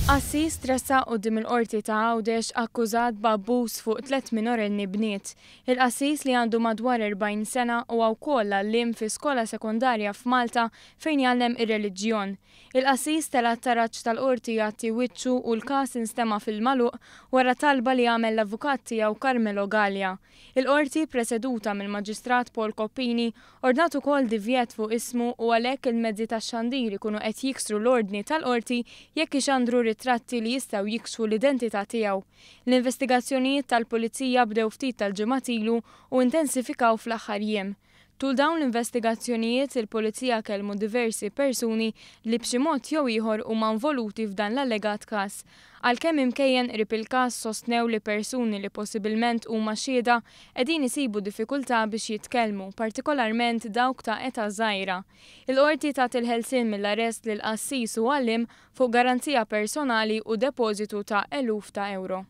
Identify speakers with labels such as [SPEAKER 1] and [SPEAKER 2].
[SPEAKER 1] Qassis tressaq quddiem il-Qorti ta' Għawdex akkużat b'abbuż fuq tlett minorenni bniet. Il-qassis li għandu madwar 40 sena huwa wkoll għalliem fi skola sekondarja f'Malta fejn jgħallem ir-reliġjon. Il-qassis tela' t-taraġ tal-Qorti jgħatti wiċċu u l-każ instema' fil-magħluq wara talba li għamel l-avukat tiegħu Carmelo Galea. Il-Qorti, preseduta mill-Maġistrat Paul Coppini, Ordnat ukoll divjett fuq ismu u għalhekk il-mezzi tax-xandir ikunu qed jiksru l-ordni tal-Qorti jekk ixandru ritratti li jistgħu jikxfu l-identità tiegħu. L-investigazzjonijiet tal-Pulizija bdew ftit tal-ġimgħat ilu u intensifikaw fl-aħħar jiem. Tul dawn l-investigazzjonijiet, il-Pulizija kellmu diversi persuni li b'xi mod jew ieħor huma involuti f'dan l-allegat każ. Għalkemm imkejjen qrib il-każ sostnew li persuni li possibilment huma xhieda qegħdin isibu diffikultà biex jitkellmu, partikolarment dawk ta' età żgħira. Il-Qorti tat il-ħelsien mill-arrest lil qassis u għalliem fuq garanzija personali u depożitu ta' eluf ta' ewro.